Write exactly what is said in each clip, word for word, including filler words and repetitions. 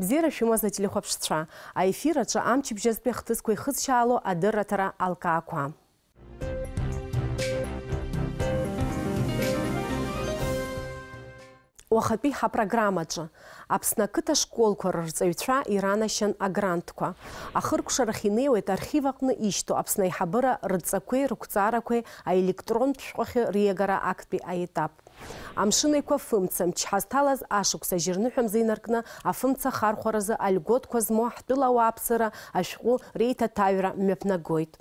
Бзиара шәымаз, ателехәаԥшцәа! Аефир аҿы амчыбжьазтәи ахҭысқәа ихызшьаало адырраҭара алкаақәа. Уахатәи ҳапрограммаҿы: Аԥсны ақыҭа школқәа рырҵаҩцәа иранашьан агрантқәа. Ахыркәшарахь инеиуеит архив аҟны ишьҭоу Аԥсны аиҳабыра рыдҵақәеи рықәҵарақәеи аелектрон шәҟәахьы риагара актәи аетап. Амшын Еиқәа фымца, мчы ҳазҭалаз ашықәс ажьырныҳәа мза инаркны афымца ахархәаразы альготқәа змоу ҳтәыла ауааԥсыра ашәҟәы реиҭаҭаҩра мҩаԥнагоит.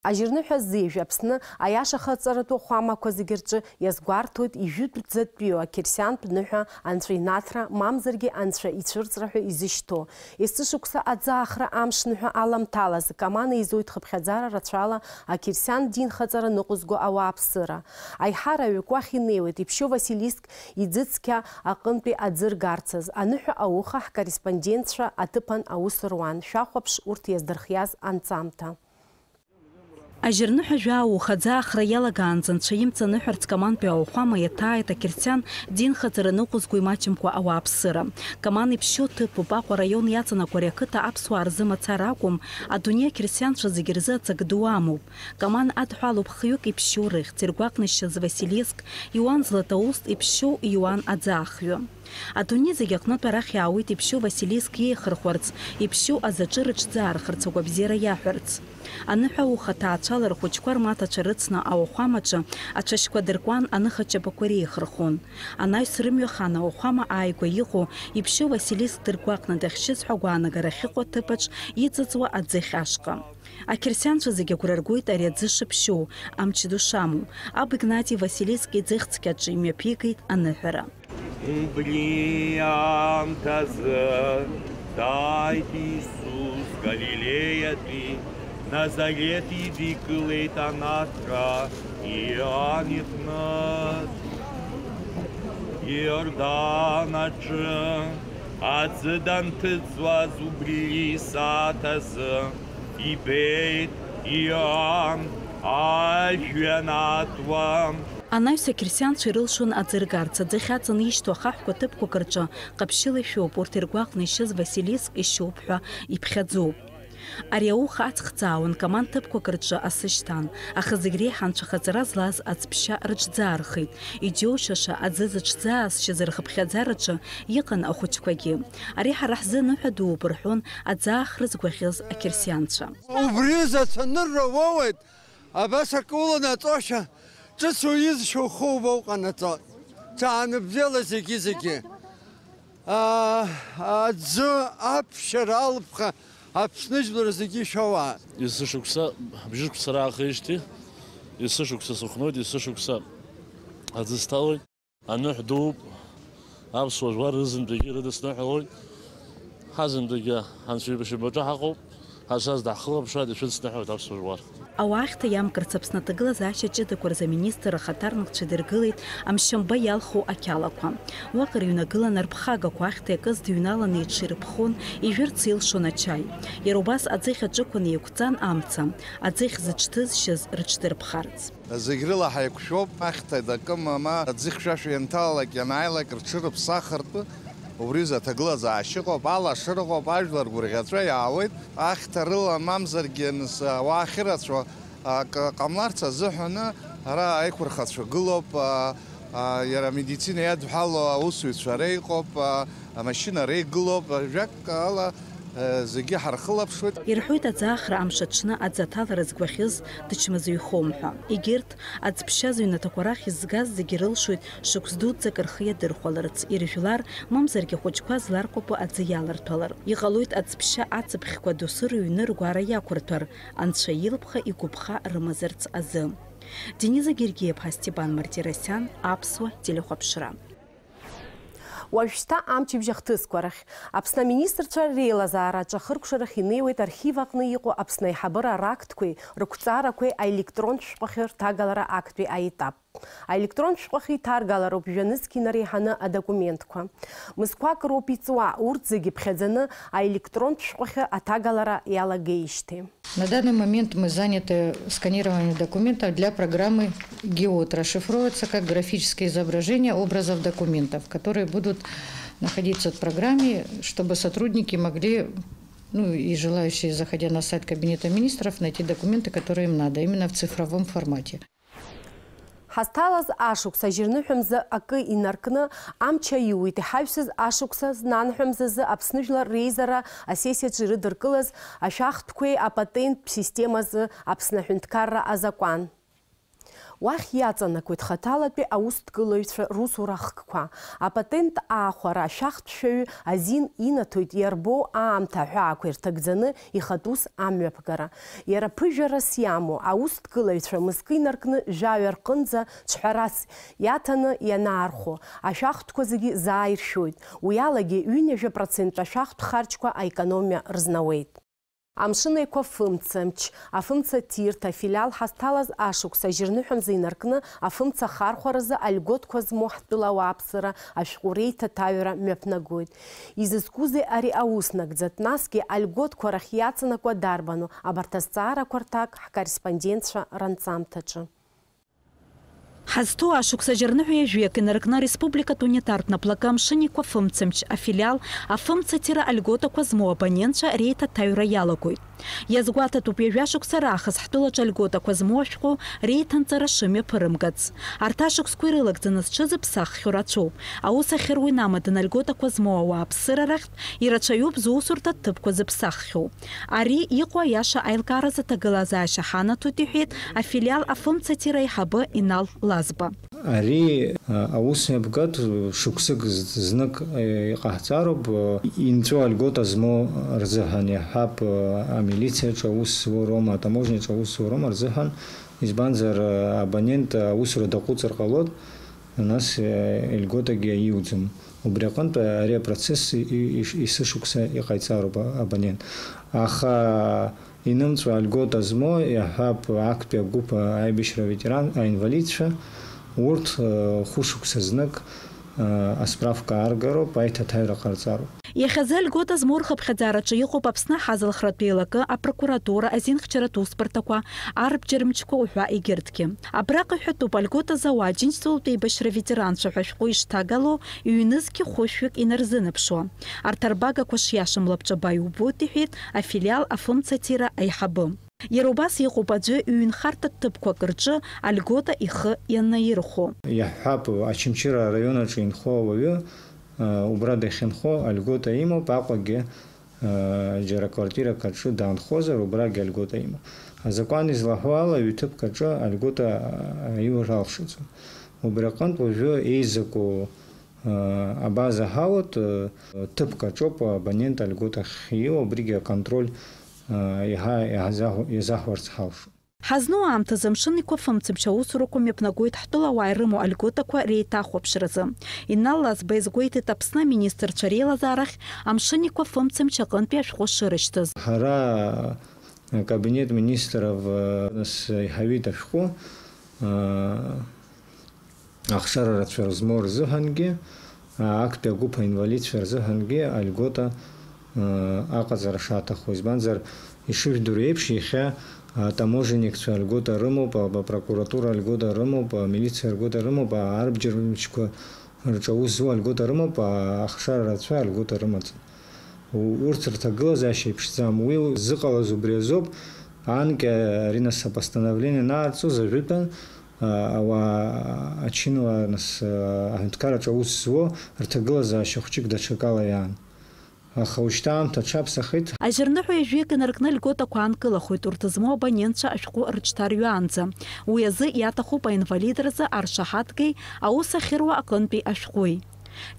Ажьырныҳәа зежә Аԥсны аиашахаҵаратә уахәамақәа зегьы рҿы иазгәарҭоит ижәытәӡатәиу ақьырсиантә ныҳәа анцәа инаҭра, мамзаргьы анцәа ицәырҵра ҳәа изышьҭоу. Есышықәса аӡаахра амш ныҳәа аламҭалазы Каман еизоит хыԥхьаӡара рацәала ақьырсиан динхаҵара ныҟәызго ауааԥсыра. Аиҳараҩык уахь инеиуеит иԥшьоу Василиск иӡыцқьа аҟынтәи аӡы ргарцаз. Аныҳәа ауха ҳкорреспондентцәа аҭыԥан аус руан. Шәахәаԥш урҭ иаздырхиаз анҵамҭа. Ажьырныҳәа жәаа уха аӡаахра иалагаанӡа Анцәа имца аныҳәарц Камантәи ауахәама иаҭааит ақьырсиан динхаҵара ныҟәызго имаҷымкәа ауааԥсыра. Каман иԥшьоу ҭыԥуп, Аҟәа араион иаҵанакуа ари ақыҭа аԥсуаа рзы мацара акәым, адунеи ақьырсианцәа зегьы рзы ацак ду амоуп. Каман адҳәалоуп хҩык иԥшьоу рыхьӡ, иргәаҟнашьаз Василиск, Иуан Златоуст иԥшьоу Иуан аӡаахҩы. Адунеи зегь аҟнытә арахь иаауеит иԥшьоу Василиск иеихырхәарц, иԥшьоу аӡаҿы рыҽӡаархарц, агәабзиара иаҳәарц. Аныҳәа ауха аҭаацәала рхәыҷқәа рмаҭацәа рыцны ауахәамаҿы ацәашьқәа дыркуан, аныха ҷапақәа реихырхәон. Анаҩс рымҩа хан ауахәама ааигәа иҟоу иԥшьоу Василиск дыргәаҟны дахьшьыз ҳәа агәаанагара ахьыҟоу аҭыԥаҿ иҵыҵуа аӡыхь ашҟа. Ақьырсианцәа зегьы агәра ргоит ари аӡы шыԥшьоу, амч ду шамоу. Аб Игнати Василиск иӡыхь цқьаҿы имҩаԥигеит аныҳәара. Убри аамҭазы дааит Иисус Галилеиатәи, Назарет идикылеит анаҭра Иоан иҟны. Иордан аҿы аӡы данҭыҵуаз убри исааҭ азы ибеит Иоан ажәҩан атуа. Анаҩс ақьырсианцәа ирылшон аӡы ргарц, аӡыхь аҵаны ишьҭоу ахаҳәқәа ҭыԥқәак рҿы ҟаԥшьыла ишәоуп, урҭ иргәаҟны ишьыз Василиск ишьоуп ҳәа иԥхьаӡоуп. Ари ауха аҵх ӡаауан, Каман ҭыԥқәак рҿы асы шьҭан, аха зегь реиҳа анцәахаҵара злаз аӡԥшьа рыҽӡаархеит. Иџьоушьаша аӡы зыҽӡаазшьыз рхыԥхьаӡараҿы иҟан ахәыҷқәагьы. Ари ҳара ҳзы ныҳәа дууп, рҳәон аӡаахра згәаӷьыз ақьырсианцәа. Убри изы ацәанырра уоуеит, абас акы уланаҵошәа, ҿыц уизшьо ухы убоуҟанаҵо. Ҽаанбзиала зегьы-зегьы. Аа, аӡы аԥшьара алԥха Аԥсны жәлар зегьы ишәоуаа. Есышықәса, бжьышықәса раахижьҭеи, есышықәса сыхәноит, есышықәса аӡы сҭалоит. Аныҳә дууп, аԥсуа жәлар рызынтәагьы рыдысныҳәалоит. Ҳазынтәагьы Анцәа ишьапаҿы ҳаҟоуп, ҳазшаз даҳхылаԥшааит, ишәыдысныҳәалоит аԥсуа жәлар. Ауаахьҭа иамкырц Аԥсны аҭагылазаашьа ҷыдақәа рзы аминистр ахаҭарнакцәа идыргылеит амшьамба иалху ақьалақәа. Уаҟа ирыҩнагылан арԥхагақәа, ахьҭа иакыз дыҩналаны иҽирԥхон, ижәырц илшон ачаи. Иара убас аӡыхь аҿықәан еиқәҵан амца, аӡыхь зыҽҭызшьыз рыҽдырԥхарц. Зегь рыла ҳаиқәшәоуп, ахьҭа дакыма, ма аӡы хьшәашәа ианҭалалак, ианааилак рҽырыԥсахыртә, убри изы аҭагылазаашьа ыҟоуп, алашара ыҟоуп, ажәлар гәырӷьаҵәа иаауеит, ахьҭа рыла мамзаргьы нас ауаа ахьырацәоу акы ҟамларц азыҳәаны ара аиқәырхацәа гылоуп, а, а, иара амедицина иадҳәалоу аусзуҩцәа ара иҟоуп, а, амашьына ара игылоуп, жәакала, а, зегьы ҳархылаԥшуеит. Ирҳәоит, аӡаахра амш аҽны аӡы аҭалара згәаӷьыз дычмазаҩхом ҳәа. Егьырҭ аӡԥшьа зыҩнаҭақәа рахь изгаз зегьы рылшоит шықәс дуӡӡак рхы иадырхәаларц, иржәлар, мамзаргьы ахәыҷқәа зларкәабо аӡы иаларҭәалар. Иҟалоит аӡԥшьа ацыԥхьқәа доусы рыҩны ргәара иақәырҭәар, Анцәа илԥха игәыԥха рымазарц азы. Дениза Гергиеԥҳа, Степан Мартиросиан, Аԥсуа телехәаԥшра. Уажәшьҭа амчыбжь ахҭысқәа рахь. Аԥсны аминистрцәа реилазаараҿы ахыркәшарахь инеиуеит архив аҟны иҟоу Аԥсны аиҳабыра рактқәеи рықәҵарақәеи аелектронтә шәҟәахьы рҭагалара актәи аетап. Аелектронтә шәҟәахь иҭаргалароуп жәа-нызқь инареиҳаны адокументқәа. Мызқәак роуп иҵуа, урҭ зегьы ԥхьаӡаны аелектронтә шәҟәахь аҭагалара иалагеижьҭеи. На данный момент мы заняты сканированием документов для программы ГИОТ. Расшифровывается как графические изображения образов документов, которые будут находиться в программе, чтобы сотрудники могли, ну, и желающие, заходя на сайт Кабинета министров, найти документы, которые им надо, именно в цифровом формате. Ҳазҭалаз ашықәс ажьырныҳәа мза акы инаркны амч аиуит, иҳаҩсыз ашықәса знанҳәа мзазы Аԥсны Жәлар Реизара асессиаҿы ирыдыркылаз ашәахтәқәеи апатенттә системазы Аԥсны аҳәынҭқарра азакәан. Уахь иаҵанакуеит хаҭалатәи аусҭгылаҩцәа русура ахкқәа. Апатент аахәара ашәахтә шәаҩы азин инаҭоит иарбоу аамҭа аҳәаақәа ирҭагӡаны ихатә ус амҩаԥгара. Иара ԥыжәарас иамоу аусҭгылаҩцәа мызкы инаркны жәаҩа рҟынӡа ҿҳәарас иаҭаны ианаархәо, ашәахтәқәа зегьы заа иршәоит. Уи алагьы ҩынҩажәа процент ашәахтә харџьқәа аекономиа рызнауеит. Амшын Еиқәа фымцамч, афымца ҭирҭа афилиал ҳазҭалаз ашықәс ажьырныҳәа мза инаркны афымца ахархәаразы альготқәа змоу ҳтәыла ауааԥсыра ашәҟәы реиҭаҭаҩра мҩаԥнагоит. Изызкузеи ари аус нагӡатә, насгьы альготқәа рахь иаҵанакуа дарбану, абарҭ азҵаарақәа рҭак ҳкорреспондентцәа ранҵамҭаҿы. Ҳазҭоу ашықәс ажьырныҳәа ҩажәиак инаркны ареспубликатә унитартә наплакы Амшын Еиқәа фымцамч афилиал афымцаҭира альготақәа змоу абонентцәа реиҭаҭаҩра иалагоит. Иазгәаҭатәуп ҩажәа шықәса раахыс ҳтәылаҿы альготақәа змоу ашәҟәы реиҭанҵара шымҩаԥырымгац. Арҭ ашықәсқәа ирылагӡаны зҽызыԥсаххьоу рацәоуп. Аус ахьыруа инамаданы альготақәа змоу ауааԥсыра рахьтә ирацәаҩуп зусурҭа ҭыԥқәа зыԥсаххьоу. Ари иҟоу аиаша аилкааразы аҭагылазаашьа ҳанаҭоит, иҳәеит афилиал афымцаҭира аиҳабы Инал Лазба. Ари, а, аус мҩаԥгатә шықәсык з-, знык, э, иҟаҳҵароуп, э, инҵәо альгота змоу рзыҳәан иаҳҳәап, э, амилициаҿы аус зуроума, атаможниаҿы аус зуроума рзыҳәан, избанзар, э, абонент аусура даҟәыҵыр ҟалоит, нас, э, альготагьы аиуӡом. Убри аҟынтә ари апроцесс и-, и-, иш-, есышықәса иҟаиҵароуп а-, абонент. Аха инымҵәо альгота змоу, иаҳҳәап, актәи агәыԥ аибашьра аветеран, аинвалидцәа, урҭ, э, хәышықәса знык, э, асправка ааргароуп, аиҭаҭаҩра ҟарҵароуп. Иахьазы альгота змоу рхыԥхьаӡараҿы иҟоуп Аԥсны аҳазалхратә еилакы, апрокуратура, азинхьчаратә усбарҭақәа, арбџьар мчқәа уҳәа егьырҭгьы. Абраҟа иҳәатәуп, альгота зауа Аџьынџьтәылатә еибашьра аветеранцәа ҳәа ашәҟәы ишҭагало, ҩнызқьи хәышәҩык инарзынарԥшуа. Арҭ арбагақәа шиашам лабҿаба иубоит, иҳәеит афилиал афымцаҭира аиҳабы. Иара убас иҟоуп аӡәы ҩынхарҭа ҭыԥқәак рҿы альгота ихы ианаирхәо. Иаҳҳәап, Очамчыра араион аҿы инхо ауаҩы, а, убра дахьынхо альгота имоуп, Аҟәагьы, а, џьара квартирак аҿы даанхозар, убрагьы альгота имоуп. Азакәан излаҳәо ала, ҩ-ҭыԥк аҿы альгота, а, аиура алшаӡом. Убри аҟынтә уажәы еизаку, а, абаза ҳауеит, а, ҭыԥк аҿоуп абонент альгота ахьиоу, абригьы аконтроль, а, иаҳа-, иаҳзаҳу-, иазаҳуарц ҳалшоит. Ҳазну аамҭазы Амшын Еиқәа фымцамч аусурақәа мҩаԥнагоит ҳтәылауаа ирымоу альготақәа реиҭахәаԥшразы. Инал Лазба иазгәеиҭеит Аԥсны аминистрцәа реилазаарахь Амшын Еиқәа фымцамч аҟынтәи ашәҟәы шырышьҭыз. Ҳара акабинет министров, э, нас иҳауеит ашәҟәы, э, ахшара рацәа змоу рзыҳәангьы, актәи агәыԥ аинвалидцәа рзыҳәангьы альгота, э, аҟаҵара шаҭаху. Избанзар, ишыжәдыруа еиԥш, иахьа атаможенникцәа альгота рымоуп, а, апрокуратура альгота рымоуп, амилициа альгота рымоуп, а, арбџьар мчқәа рҿы аус зуа альгота рымоуп, а, ахшара рацәа альгота рымаӡам. У-, урҭ рҭагылазаашьа иԥшӡам. Уи зыҟалаз убри азоуп. Анкьа ари нас апостановление анаарҵоз ажәытәан, а, ауаа ачынуаа нас, а, аҳәынҭқарраҿы аус зуо рҭагылазаашьа хәҷык даҽакала иаан. Аха ушьҭа аамҭа аҽаԥсахит. Ажьырныҳәа ҩажәиак инаркны льготақәа аанкылахоит урҭ змоу абонентцәа ашәҟәы рыҿҭарҩаанӡа. Уи азы иаҭахуп аинвалид рзы аршаҳаҭгеи аус ахьыруа аҟынтәи ашәҟәи.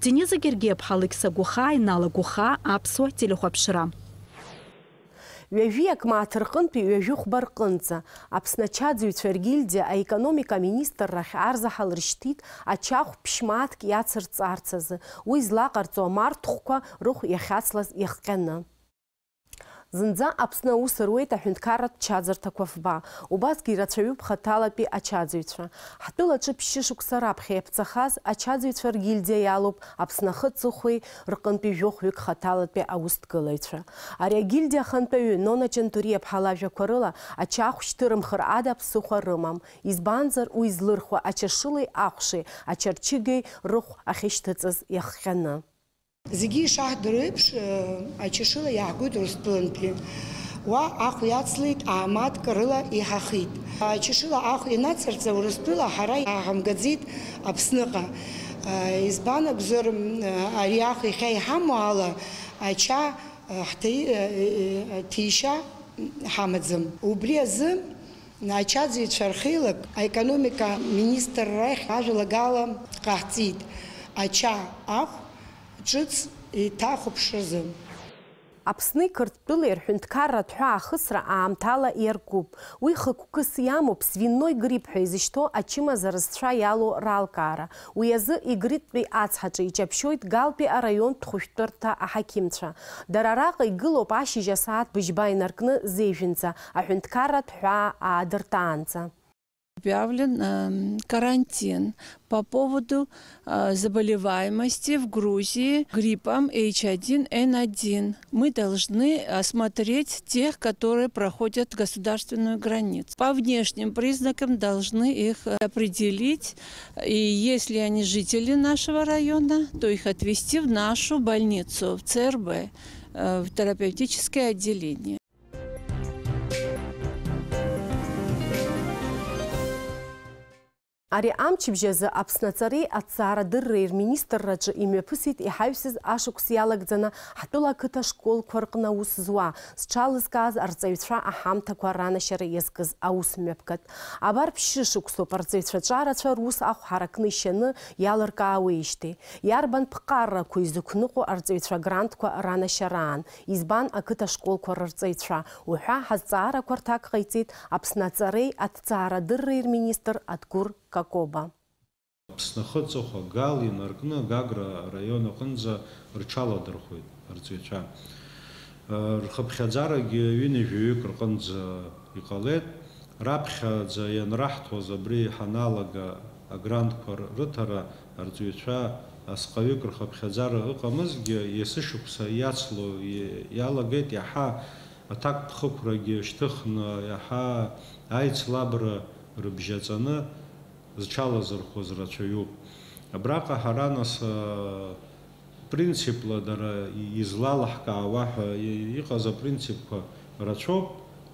Дениза Гергиаԥҳа, Алықьса Гәыхаа, Инал Агәыхаа, Аԥсуа телехәаԥшра. Ҩажәиак мааҭ рҟынтәи ҩажәи хәба рҟынӡа Аԥсны ачаӡыҩцәа ргильдиа аекономика аминистррахь арзаҳал рышьҭит ачахә ԥшь мааҭк иацырҵарц азы, уи злаҟарҵо амарҭхәқәа рыхә иахьацлаз иахҟьаны. Зынӡа Аԥсны аус руеит аҳәынҭқарратә чаӡырҭақәа фба, убасгьы ирацәаҩуп хаҭалатәи ачаӡыҩцәа. Ҳтәылаҿы ԥшьышықәса раԥхьа иаԥҵахаз ачаӡыҩцәа ргильдиа иалоуп Аԥсны ахы аҵыхәеи рҟынтәи жәохәҩык хаҭалатәи аусҭгылаҩцәа. Ари агильдиа ахантәаҩы Нона Ҷантуриаԥҳа лажәақәа рыла, ача ахә шьҭырымхыр ада ԥсыхәа рымам, избанзар, уи злырхуа ачашылеи ахәшеи ачарчыгеи рыхә ахьышьҭыҵыз иахҟьаны. Зегьы ишаҳдыруа еиԥш, ачашыла иааҳгоит Урыстәылантәи. Уа ахә иацлеит, аамаҭк рыла иҳахит. Ачашыла ахә ианацырҵа, Урыстәыла ҳара иааҳамгаӡеит Аԥсныҟа. Избан акәзар, ари ахә иахьа иҳамоу ала, ача ҳҭи-, ҭишьа ҳамаӡам. Убри азы ачаӡыҩцәа рхеилак аекономика министр рахь ажәалагала ҟаҳҵеит, ача ахә ҿыц еиҭахәаԥшразы. Аԥсни Қырҭтәылеи рҳәынҭқарратә ҳәаа ахысра аамҭала иаркуп. Уи хықәкыс иамоуп свиной грипп ҳәа изышьҭоу ачымазара зцәа иалоу ралкаара. Уи азы Игриттәи ацҳаҿы иҷаԥшьоит Галтәи араионтә хәышәтәырҭа аҳақьымцәа. Дара араҟа игылоуп ашьыжь асааҭ быжьба инаркны зежәынӡа, аҳәынҭқарратә ҳәаа аадыртаанӡа. Объявлен, эм, карантин по поводу, э, заболеваемости в Грузии гриппом H один N один. Мы должны осмотреть тех, которые проходят государственную границу. По внешним признакам должны их, э, определить. И если они жители нашего района, то их отвезти в нашу больницу, в Ц Р Б, э, в терапевтическое отделение. Ари амчыбжь азы Аԥсны аҵареи аҭҵаарадырреи рминистрраҿы имҩаԥысит иҳаҩсыз ашықәс иалагӡаны ҳтәыла ақыҭа школқәа рҟны аус зуа, зҽалызкааз арҵаҩцәа аҳамҭақәа ранашьара иазкыз аус мҩаԥгатә. Абар ԥшьышықәсоуп арҵаҩцәа ҿарацәа рус ахә ҳаракны ишьаны иалыркаауеижьҭеи. Иарбан ԥҟаррақәоу изықәныҟәо арҵаҩцәа грантқәа ранашьараан? Избан ақыҭа школқәа рырҵаҩцәа? Уҳәа ҳазҵаарақәа рҭак ҟаиҵеит Аԥсны аҵареи аҭҵаарадырреи рминистр Адгәыр Какоба. Аԥсны ахы аҵыхәа Гал инаркны Гагра араион аҟынӡа рҽаладырхәеит арҵаҩцәа. Рхыԥхьаӡарагьы ҩынҩажәаҩык рҟынӡа иҟалеит. Раԥхьаӡа ианраҳҭоз абри ҳаналага агрантқәа рыҭара арҵаҩцәа асҟаҩык рхыԥхьаӡара ыҟамызҭгьы, есышықәса иацло иалагеит, иаҳа аҭакԥхықәрагьы шьҭыхны, иаҳа аицлабра рыбжьаҵаны зҽалазырхәыз рацәаҩуп. Абраҟа ҳара нас, принципла дара излалаҳкаауа ҳәа иҟаз апринципқәа рацәоуп,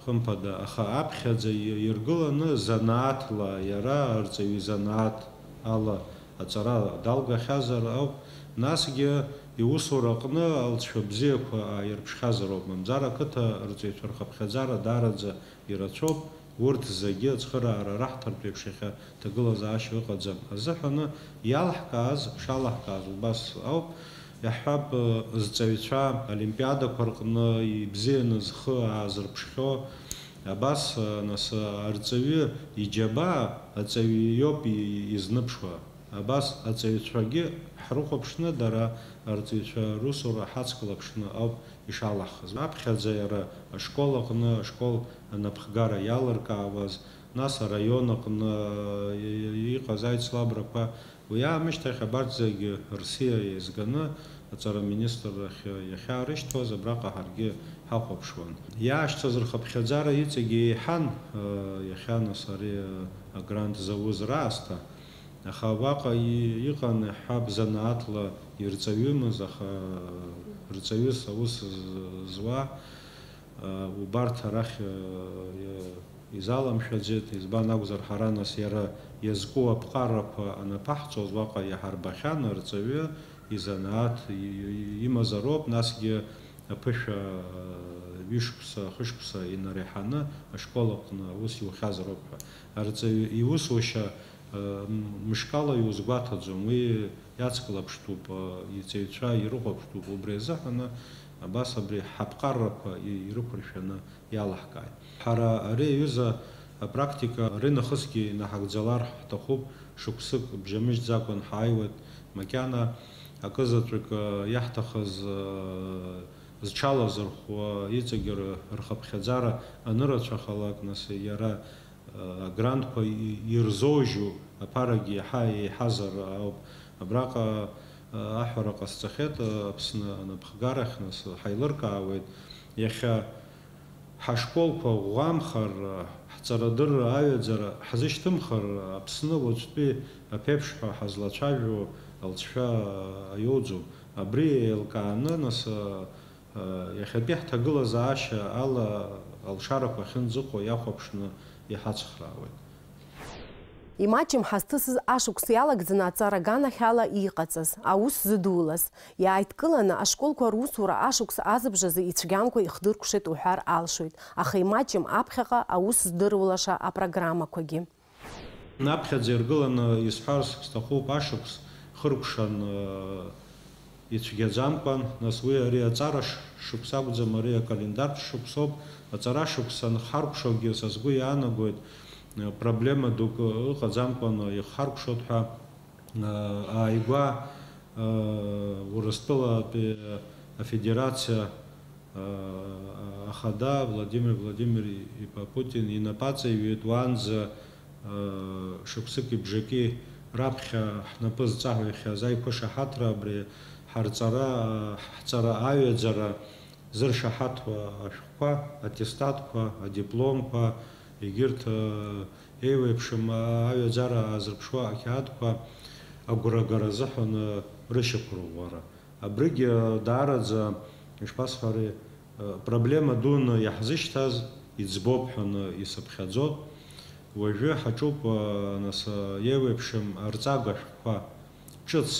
хымԥада, аха аԥхьаӡа иргыланы занааҭла, иара арҵаҩы изанааҭ ала аҵара далгахьазар ауп, насгьы иусураҟны алҵшәа бзиақәа ааирԥшхьазар ауп, мамзар ақыҭа рҵаҩцәа рхыԥхьаӡара даараӡа ирацәоуп, урҭ зегьы ацхыраара раҳҭартә еиԥш иахьа ҭагылазаашьа ыҟаӡам азыҳәаны иалҳкааз, шалаҳкааз убас ауп. Иаҳҳәап, зҵаҩцәа олимпиадақәа рҟны ибзианы зхы аазырԥшхьоу, абас, нас, арҵаҩы иџьабаа аҵаҩы иоуп изныԥшуа. Абас аҵаҩцәагьы ҳрыхәаԥшны, дара арҵаҩцәа русура ҳацклаԥшны ауп ишалаҳхыз. Аԥхьаӡа иара ашкол аҟны ашкол анапхгара иалыркаауаз, нас араион аҟны иҟаз аицлабрақәа, уи аамышьҭахь абарҭ зегьы рсиа еизганы аҵара аминистррахь иахьаарышьҭуаз абраҟа ҳаргьы ҳахәаԥшуан. Иаашьцәаз рхыԥхьаӡара иҵегьы еиҳан, иахьа нас ари агрант зауз раасҭа. Аха уаҟа и-, иҟан, иаҳҳәап, занааҭла ирҵаҩымыз, аха рҵаҩыс аус з-, зуа, а, убарҭ арахь, а, и-, изаламшәаӡеит, избан акәзар, ҳара нас иара иазку аԥҟарақәа анаԥаҳҵоз, уаҟа иаҳарбахьан, арҵаҩы изанааҭ и-, и-, имазароуп, насгьы аԥышәа, а, ҩышықәса, хышықәса инареиҳаны ашкол аҟны аус иухьазароуп ҳәа. Арҵаҩы иусушьа Мышкала иузгәаҭаӡом, уи иацклаԥштәуп, иҵаҩцәа ирыхәаԥштәуп, убри азыҳәаны абас абри ҳаԥҟаррақәа ирықәыршәаны иалаҳкааит. Ҳара ари аҩыза апрактика аринахысгьы инаҳагӡалар ҳҭахуп, шықәсык бжьамыжьӡакәан ҳааиуеит, макьана акызаҵәык иаҳҭахыз зҽалазырхәуа, иҵегьы ры-, рхыԥхьаӡара анырацәахалак, нас иара, а, агрантқәа и-, ирзоужьу аԥарагьы еиҳа еиҳазар ауп. Абраҟа, а, аҳәара ҟасҵахьеит, а, Аԥсны анапхгарахь, нас ҳаилыркаауеит. Иахьа ҳашколқәа ӷәӷәамхар, ҳҵарадырра аҩаӡара ҳзышьҭымхыр, Аԥсны уаҵәтәи аԥеиԥш ҳәа ҳазлацәажәо алҵшәа аиоуӡом. Абри еилкааны, нас, иахьатәи ҳҭагылазаашьа ала алшарақәа ахьынӡыҟоу иахәаԥшны иҳацхраауеит. Имаҷым ҳазҭысыз ашықәс иалагӡаны аҵара аганахьала иҟаҵаз, аус зыдулаз, иааидкыланы ашколқәа русура ашықәс азыбжазы ицәгьамкәа ихдыркәшеит уҳәар алшоит, аха имаҷым аԥхьаҟа аус здырулаша апрограммақәагьы. Аԥхьаӡа иргыланы исҳәарц сҭахуп, ашықәс хыркәшан, ицәгьаӡамкәан, нас уи ари аҵара ш-, шықәс акәӡам, ари акалендартә шықәсоуп. Аҵара шықәс анхаркәшогьы са сгәы иаанагоит, проблема дук ыҟаӡамкәан ихаркәшоит ҳәа, ааигәа, Урыстәылатәи афедерациа ахада Владимир Владимир-иԥа Путин инапы аҵаҩуеит уаанӡа, шықәсыки бжаки раԥхьа ҳнапы зҵаҳәахьаз аиқәышаҳаҭра абри ҳарҵара, ҳҵара аҩаӡара зыршаҳаҭуа ашәҟәқәа, аттестатқәа, адипломқәа, егьырҭ, еиуеиԥшым аҩаӡара аазырԥшуа ақьаадқәа агәрагара азыҳәан рышьақәырӷәӷәара. Абригь даараӡа, ишԥасҳәари, проблема дуны иаҳзышьҭаз иӡбоуп ҳәа исыԥхьаӡоит. Уажәы ҳаҿуп, нас, еиуеиԥшым арҵага шәҟәқәа, ҿыц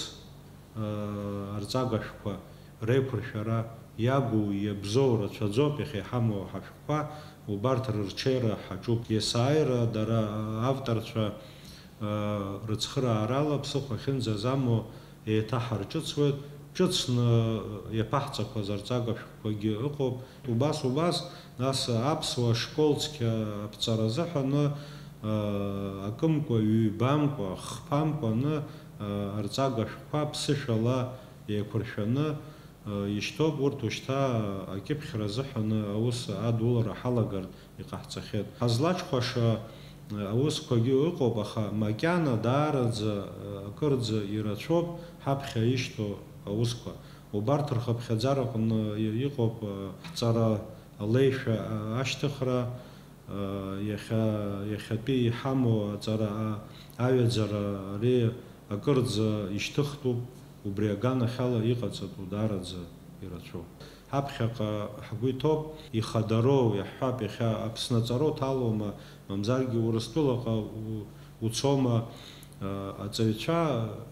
арҵага шәҟәқәа реиқәыршәара иагу иабзоу рацәаӡоуп, иахьа иҳамоу ҳашәҟәқәа, убарҭ рырҽеира ҳаҿуп. Есааира дара авторцәа рыцхыраарала ԥсыхәа ахьынӡазамоу еиҭаҳарҿыцуеит, ҿыцны иаԥаҳҵақәаз арҵага шәҟәқәагьы ыҟоуп. Убас, убас, нас аԥсуа школ цқьа аԥҵара азыҳәаны, акымкәа, ҩбамкәа, хԥамкәаны, арҵага шәҟәқәа ԥсышәала еиқәыршәаны, ишьҭоуп, урҭ ушьҭа акьыԥхьра азыҳәаны аус адулара ҳалагартә иҟаҳҵахьеит. Ҳазлаҽхәаша аусқәагьы ыҟоуп, аха макьана даараӡа акырӡа ирацәоуп ҳаԥхьа ишьҭоу аусқәа. Убарҭ рхыԥхьаӡараҟны иҟоуп ҳҵара алеишәа ашьҭыхра, иахьа, иахьатәи иҳамоу аҵара, аҩаӡара ари акырӡа ишьҭыхтәуп, убри аганахьала иҟаҵатәу даараӡа ирацәоуп. Ҳаԥхьаҟа ҳгәы иҭоуп, ихадароу иаҳҳәап, иахьа Аԥсны аҵара уҭалома, мамзаргьы Урыстәылаҟа у-, уцома, аҵаҩцәа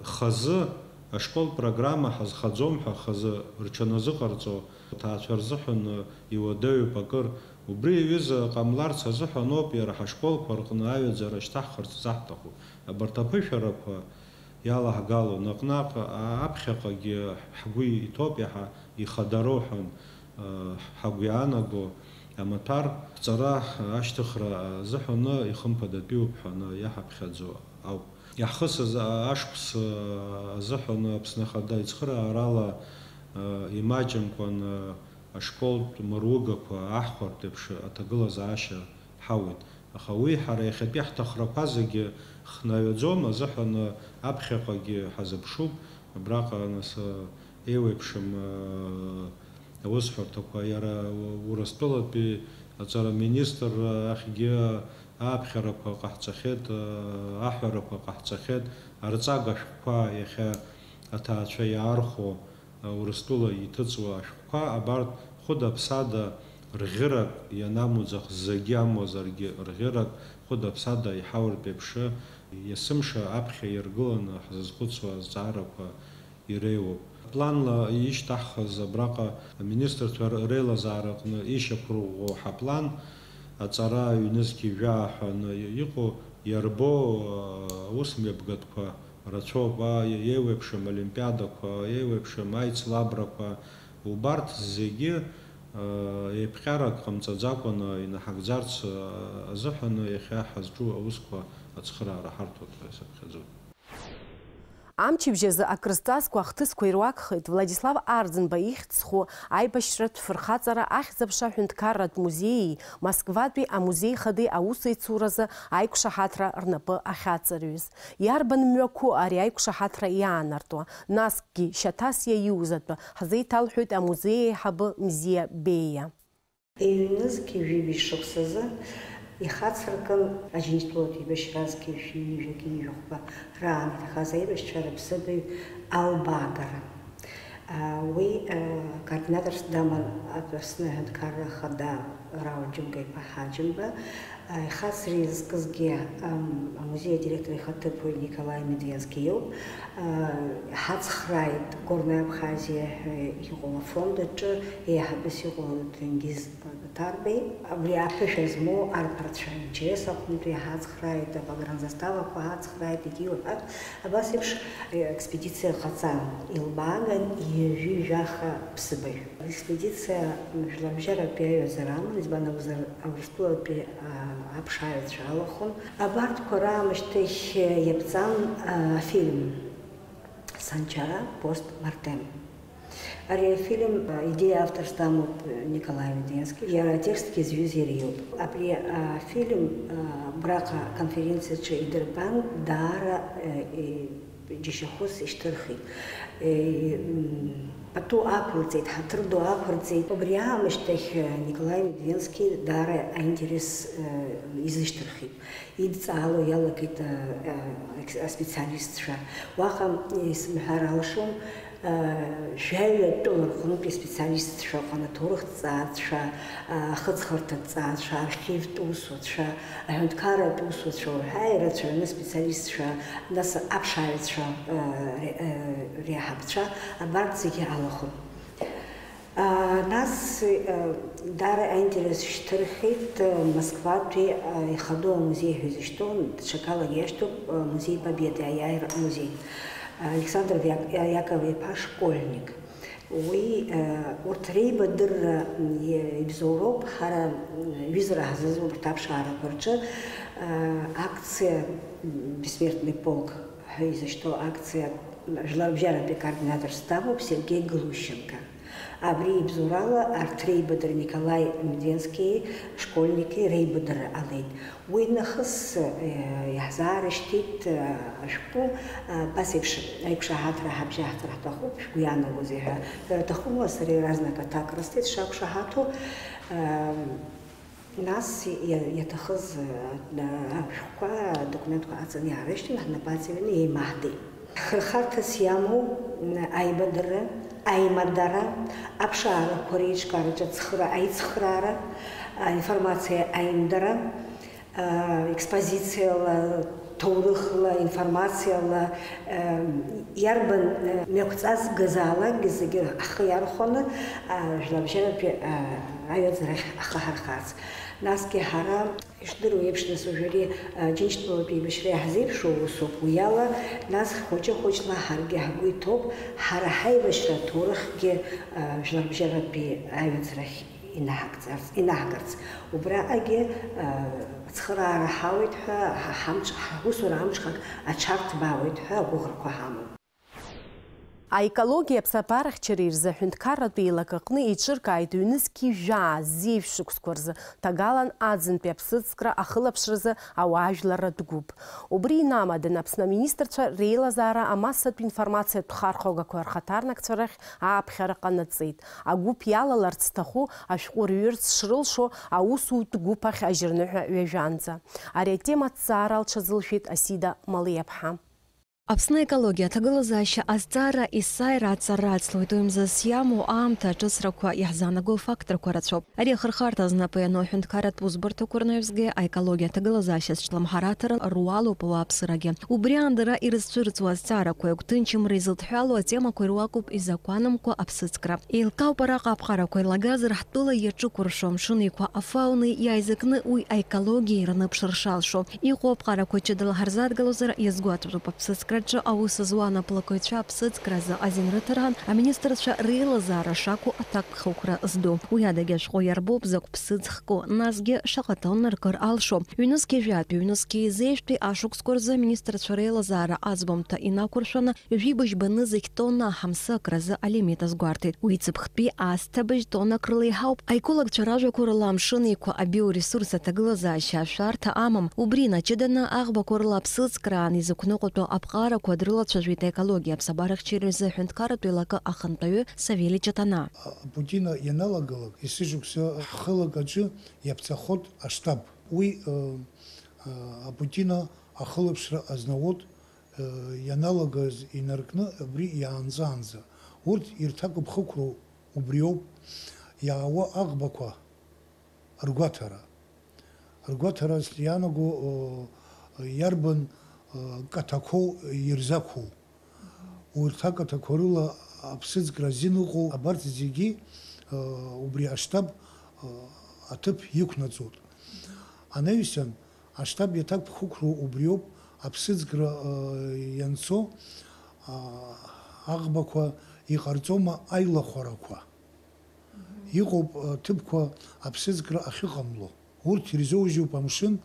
хазы ашкол программа ҳазхаӡом ҳәа хазы рҽаназыҟарҵо, аҭаацәа рзыҳәан иуадаҩуп акыр. Убри аҩыза ҟамларц азыҳәаноуп иара ҳашколқәа рҟны аҩаӡара шьҭаҳхырц заҳҭаху. Абарҭ аԥышәарақәа иалаҳгало, наҟ-наҟ аԥхьаҟагьы ҳгәы иҭоуп иаҳа ихадароу ҳәа, ҳагәы иаанаго амаҭәар ҳҵара ашьҭыхра азыҳәаны ихымԥадатәиуп ҳәаны иаҳаԥхьаӡо ауп. Иаҳхысыз ашықәс азыҳәаны Аԥсны Ахада ицхыраарала имаҷымкәан ашколтә мыругақәа аҳхәартә еиԥш аҭагылазаашьа ҳауеит. Аха уи ҳара иахьатәи ҳҭахрақәа зегьы хнаҩаӡом азыҳәан аԥхьаҟагьы ҳазыԥшуп. Абраҟа, нас, еиуеиԥшым аусҳәарҭақәа, иара Урыстәылатәи аҵара министр ахьгьы аԥхьарақәа ҟаҳҵахьеит, аҳәарақәа ҟаҳҵахьеит, арҵага шәҟәқәа иахьа аҭаацәа иаархәо, Урыстәыла иҭыҵуа ашәҟәқәа абарҭ хәыда-ԥсада рӷьырак ианамуӡах, зегьы амуазаргьы рӷьырак хәыда-ԥсада иҳауартә еиԥш, есымша аԥхьа иргыланы ҳзызхәыцуа азҵаарақәа иреиуоуп. Планла ишьҭаҳхыз абраҟа аминистрцәа реилазаараҟны ишьақәырӷәӷәо ҳаплан, аҵара ҩнызқь жәаа ҳәа иҟоу иарбоу аус мҩаԥгатәқәа рацәоуп, еиуеиԥшым олимпиадақәа, еиуеиԥшым аицлабрақәа, убарҭ зегьы еиԥҟьарак ҟамҵаӡакәаны инаҳагӡарц азыҳәан иахьа ҳазҿу аусқәа ацхыраара ҳарҭоит ҳәа саԥхьаӡоит. Амчыбжь азы акрызҵазкуа ахҭысқәа ируакхеит Владислав Арӡынба ихьӡ зху аибашьратә фырхаҵара ахьӡ-аԥша ҳәынҭқарратә музеии Москватәи амузеи хадеи аусеицуразы аиқәшаҳаҭра рнапы ахьаҵарҩыз. Иарбан мҩақәоу ари аиқәшаҳаҭра иаанартуа? Насгьы шьаҭас иаиуз атәы ҳзеиҭалҳәоит амузеи аиҳабы Мзиа Беиа. Ҩнызқьи жәибжь шықәсазы ихацыркын Аџьынџьтәылатә еибашьра зқьи жәшәи ҩажәи жәохәба раан иҭахаз аибашьцәа рыԥсыбаҩ Алба Агара. Уи координаторс даман Аԥсны аҳәынҭқарра ахада Рауль Џьумка-иԥа Ҳаџьымба. Ихацыра изкызгьы, ам, амузеи адиректор ихаҭыԥуаҩ Николаи Медвенски иоуп. Ҳацхрааит Горная Абхазиа ҳәа иҟоу афонд аҿы еиҳабыс иҟоу Ҭенгиз Ҭарбеи. Абри аԥышәа змоу арԥарцәа аинтерес аҟынтәи ҳацхрааит, апогранзаставақәа ҳацхрааит, егьиуҳәартә. Абас еиԥш, э, експедициа ҟаҵан, илбааган ҩажәи жәаха ԥсыбаҩ. Аекспедициа жәларбжьаратәи аиҩызара аман, избан акәзар, Урыстәылатәи, а, аԥшааҩцәа алахәын. Абарҭқәа раамышьҭахь, э, иаԥҵан, а, афильм Санчара постмортем. Ари афильм, а, идеиа авторс дамоуп, э, Николаи Медвенски, иара атекстгьы зҩыз иара иоуп. Абри афильм, а, абраҟа аконференциаҿы идырбан, даара, э, и-, џьашьахәыс ишьҭырхит. Э, м, пату ақәырҵеит, ҳаҭыр ду ақәырҵеит. Убри аамышьҭахь, э, Николаи Медвенски даара аинтерес, э, изышьҭырхит. Идҵаало иалагеит, э, э, аспециалистцәа. Уаҟа исымҳәар алшом, э, жәаҩа тәыла рҟнытә аспециалистцәа ыҟан, аҭоурыхҭҵааҩцәа, э, ахыҵхырҭаҭҵааҩцәа, архивтә усуцәа, аҳәынҭқарратә усуцәа уҳәа ирацәаҩны аспециалистцәа, нас аԥшааҩцәа, э, ре-, э, реиҳабцәа, абарҭ зегьы алахәын. А, нас, э, даара аинтерес шьҭырхит, э, Москватәи, э, ихадоу амузеи ҳәа изышьҭоу, даҽакалагьы иашьҭоуп, э, Музей Победы, аиааира амузеи. Александр Иак-, Иаков-иԥа Школьник. Уи, э, урҭ реибадырра, м, и-, ибзоуроуп, ҳара, м, ҩызара ҳзызуп урҭ аԥшаарақәа рҿы, э, акциа, м, Бессмертный полк ҳәа изышьҭоу акциа, м, жәларбжьаратәи координаторс дамоуп Сергеи Глущенко. Абри ибзоурала арҭ реибадырра Николаи Медвенскии Школьники реибадырра ҟалеит. Уи нахыс, э, иаҳзаарышьҭит, э, ашәҟәы, э, абас еиԥш аиқәшаҳаҭра ҳабжьаҳҵар ҳҭахуп, шәгәы иаанагозеи ҳәа. Шәара шәҭахума, сара иаразнак аҭак рысҭеит сшақәшаҳаҭу. Э, нас иа-, иаҭахыз, э, ашәҟәқәа, адокументқәа аҵаны иаарышьҭын, ҳнапы аҵаҩны еимаҳдеит. Хырхарҭас иамоу, м, аибадырра, аимадара, аԥшаарақәа реиҿкаараҿы ацхыра-, аицхраара, аинформациа аимдара, а, експозициала, ҭоурыхла, информациала, ем, иарбан, э, мҩақәҵас газаалакгьы зегьы ҳхы иархәаны, а, жәларбжьаратәи, а, аҩаӡарахь ҳхы ҳархарц. Насгьы ҳара, ишдыру еиԥш, нас уажәы ари, а, Џьынџьтәылатәи еибашьра иаҳзеиԥшу усуп, уи ала, нас хәыҷы-хәыҷла ҳаргьы ҳгәы иҭоуп, ҳара ҳаибашьра аҭоурыхгьы, а, жәларбжьаратәи аҩаӡарахь инаҳагӡарц, инаҳгарц. Убраҟагьы, а, ацхыраара ҳауеит ҳәа, ҳа-, ҳамҽ-, ҳусура амҽхак аҽарҭбаауеит ҳәа агәыӷрақәа ҳамоуп. Аекологиа аԥсабарахьчареи рзы аҳәынҭқарратә еилак аҟны еиҿыркааит ҩнызқьи жәаа зеижә шықәсқәа рзы ҭагалан аӡынтәи аԥсыӡкра ахылаԥшразы ауаажәларратә гәыԥ. Убри инамадан Аԥсны аминистрцәа реилазаара амассатә информациатә хархәагақәа рхаҭарнакцәа рахь ааԥхьара ҟанаҵеит. Агәыԥ иалаларц зҭаху ашәҟәы рҩырц шрылшо аусутә гәыԥ ахь ажьырныҳәа ҩажәанӡа. Ари атема аҭҵаара лҽазылшәеит Асида Малиаԥҳа. Аԥсны аекологиа аҭагылазаашьа азҵаара есааира аҵара ацлоит, уи мзас иамоу аамҭа аҿыцрақәа иаҳзаанаго фактрақәа рацәоуп. Ари ахырхарҭа знапы иану аҳәынҭқарратә усбарҭақәа рнаҩсгьы аекологиа аҭагылазаашьа зҿлымҳараҭара руалоуп ауааԥсырагьы. Убри аан дара ирызцәырҵуа азҵаарақәеи агәҭынчымра изыдҳәалоу атемақәеи руакуп изакәанымкәа аԥсыӡкра. Еилкаауп араҟа аԥҟарақәа еилагазар ҳтәыла иаҿыкәыршоу амшын еиқәа, афаунеи иааизакны уи аекологиеи рныԥшыр шалшо. Иҟоу аԥҟарақәа ҷыдала ҳарзадгылозар иазгәаҭатәуп аԥсыӡкра Аҿы аус зуа анаплакыҩцәа аԥсыӡкразы азин рыҭараан, аминистрцәа реилазаара шакәу аҭакԥхықәра зду. Уи адагьы ашәҟәы иарбоуп закә ԥсыӡ хку, насгьы шаҟа тонна ркыр алшо. Ҩнызқьи жәатәи, ҩнызқьи зеижәтәи ашықәсқәа рзы аминистрцәа реилазаара аӡбамҭа инақәыршәаны, ҩажәи быжьба нызқь тонна ҳамсы акразы алимит азгәарҭеит. Уи ҵыԥхтәи аасҭа быжь тоннак рыла иҳауп. Аекологцәа ражәақәа рыла, амшын еиқәа абиоресурс аҭагылазаашьа ашәарҭа амам. Убри инаҷыданы, аӷбақәа рыла аԥсыӡкраан изықәныҟәатәу аԥҟарақәа дрылацәажәеит аекологиа аԥсабарахьчареи рзы аҳәынҭқарратә еилакы ахантәаҩы Савели Ҷатана. Апутина ианалагалак, есышықәса ҳхылак аҿы иаԥҵахоит аштаб. Уи, э, э, апутина ахылаԥшра азнаут, э, ианалагаз инаркны абри иаанҵәаанӡа. Урҭ ирҭакыԥхықәроу убриоуп, иаауа аӷбақәа ргәаҭара. Ргәаҭарас иаанаго, э, иарбан, э, каҭақәоу ирзақәу. Урҭ акаҭақәа рыла аԥсыӡкра азин ыҟоу абарҭ зегьы, э, убри аштаб, э, аҭыԥ иқәнаҵоит. Анаҩсан, аштаб иаҭакԥхықәроу убриоуп, аԥсыӡкра, э, ианцо, а, аӷбақәа иҟарҵома аилахәарақәа? Иҟоуп, а, ҭыԥқәа аԥсыӡкра ахьыҟамло. Урҭ ирзоужьуп амшын,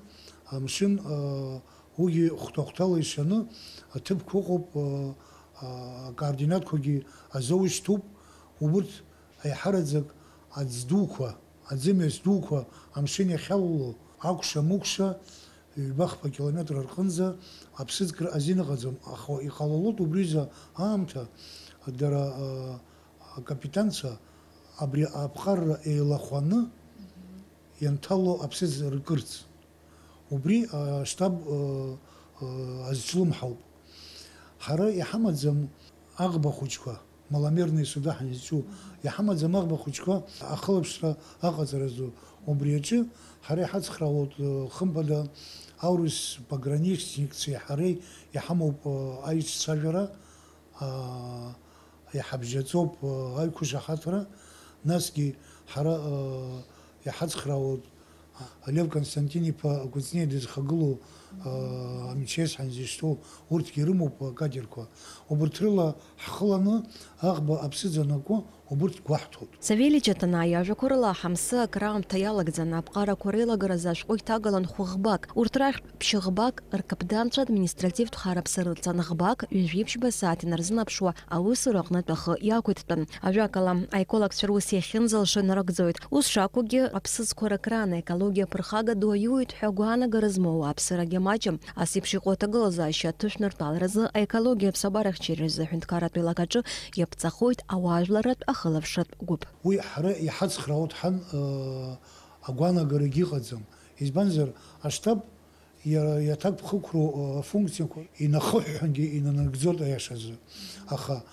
амшын, а, уигьы хәҭа-хәҭала ишаны аҭыԥқәа ыҟоуп, а, а, акоординатқәагьы азоужьтәуп. Убырҭ аиҳараӡак аӡ дуқәа, аӡымҩас дуқәа амшын иахьалало, акәша-мыкәша, ҩба-хԥа километр рҟынӡа аԥсыӡкра азин ыҟаӡам, аха иҟалалоит убри аҩыза аамҭа дара, а, акапитанцәа абри аԥҟарра еилахәаны ианҭало аԥсыӡ ркырц. Убри аштаб, а, а, азҿлымҳауп. Ҳара иҳамаӡам аӷба хәыҷқәа, маломерные суда ҳанызҿу, иҳамаӡам аӷба хәыҷқәа ахылаԥшра аҟаҵаразы. Убри аҿы ҳара иҳацхраауеит, э, хымԥада, аурыс пограничникцәеи ҳареи иҳамоуп, э, аиццәажәара, аа, иҳабжьаҵоуп, э, аиқәшаҳаҭра, насгьы ҳара, э, иҳацхраауеит Лев Константин-иԥа Кәыҵниа дызхагылоу, а, МЧС ҳәа изышьҭоу, урҭгьы ирымоуп акадрқәа. Убырҭ рыла ҳхыланы аӷба аԥсыӡ анакәу, убырҭ гәаҳҭоит. Савели Ҷатана иажәақәа рыла, ҳамсы акраамҭа иалагӡаны аԥҟарақәа реилагаразы ашәҟәы иҭагалан хәы ӷбак. Урҭ рахьтә ԥшьыӷбак ркаԥданцәа административтә хараԥса рылҵан ӷбак ҩажәи ԥшьба сааҭ инарзынаԥшуа аусура аҟнытә ахы иақәиҭтәын. Ажәакала, аекологцәа рус иахьынӡалшо инарыгӡоит. Ус шакәугьы, аԥсыӡқәа рыкраан аекологиа ԥырхага ду аиуеит ҳәа агәаанагара змоу ауааԥсырагьы маҷым. Ас еиԥш иҟоу аҭагылазаашьа аҭышәнартәаларазы аекологиа аԥсабарахьчареи рзы аҳәынҭқарратә еилакаҿы иаԥҵахоит ауаажәларратә ахылаԥшратә гәыԥ. Уи ҳара иҳацхраауеит ҳан, э, агәаанагарагьы ыҟаӡам. Избанзар, аштаб иара иаҭакԥхықәроу, э, афункциақәа инахыҳәҳәангьы инанагӡоит аиашазы. Аха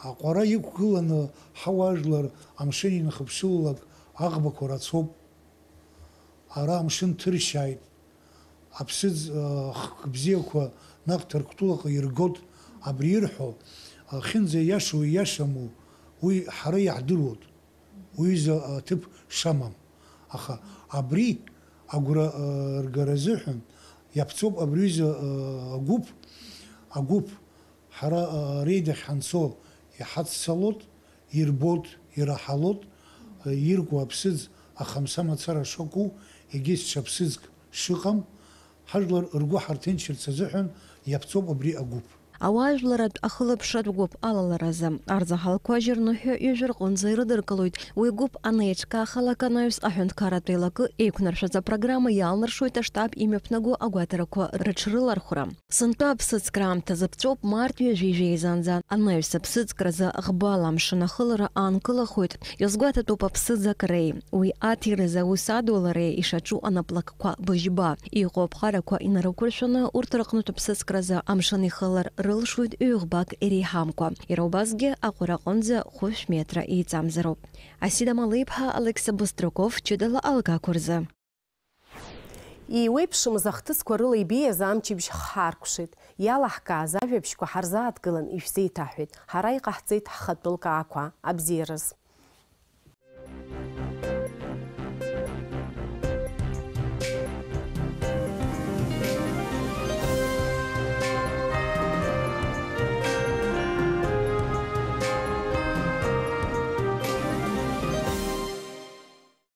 аҟәара иқәгыланы ҳауаажәлар амшын инхыԥшылалак аӷбақәа рацәоуп. Ара амшын ҭыршьааит. Аԥсыӡ, э, хк бзиақәа наҟ Ҭырқәтәылаҟа иргоит. Абри ирҳәо, ахьынӡа иашоу ииашаму, уи ҳара иаҳдыруеит. Уҩыза аҭыԥ шамам. Аха абри агәра, э, ргара азыҳәан иаԥҵоуп абри аҩыза, э, агәыԥ, агәыԥ. Ҳара, э, реидахь ҳанцо иҳаццалоит, ирбоит, ираҳалоит, э, иркуа аԥсыӡ ахамса мацара шакәу, егьыс ҽа ԥсыӡк шыҟам, ҳажәлар ргәы ҳарҭынчырц азыҳәан иаԥҵоуп абри агәыԥ. Ауаажәларратә ахылаԥшратә гәыԥ алаларазы арзаҳалқәа жьырныҳәа ҩажәа рҟынӡа ирыдыркылоит. Уи гәыԥ анеиҿкаахалак анаҩс аҳәынҭқарратә еилакы еиқәнаршәаӡа программа иалнаршоит аштаб имҩаԥнаго агәаҭарақәа рыҽрылархәра. Сынтәа аԥсыӡкра аамҭазы ԥҵәоуп март ҩажәи жәеизанӡа. Анаҩс аԥсыӡкразы ӷбала амшын ахылара аанкылахоит. Иазгәаҭатәуп аԥсыӡ акреи, уи аҭиразы аус адулареи ишаҿу анаплакқәа быжьба. Иҟоу аԥҟарақәа инарықәыршәаны, урҭ рыҟнытә аԥсыӡкразы амшын ихылар рылшоит ҩ-ӷбак иреиҳамкәа. Иара убасгьы аҟәара аҟынӡа хәышә метра еиҵамзароуп. Асида Малиԥҳа, Алықьса Быстраков, ҷыдала алгақәа рзы. Еиуеиԥшымыз ахҭысқәа рыла ибеиаз амчыбжь ҳхаркәшеит. Иалаҳкааз ажәабжьқәа ҳарзааҭгылан ишәзеиҭаҳҳәеит. Ҳара иҟаҳҵеит ҳхатәы лкаақәа. Абзиараз.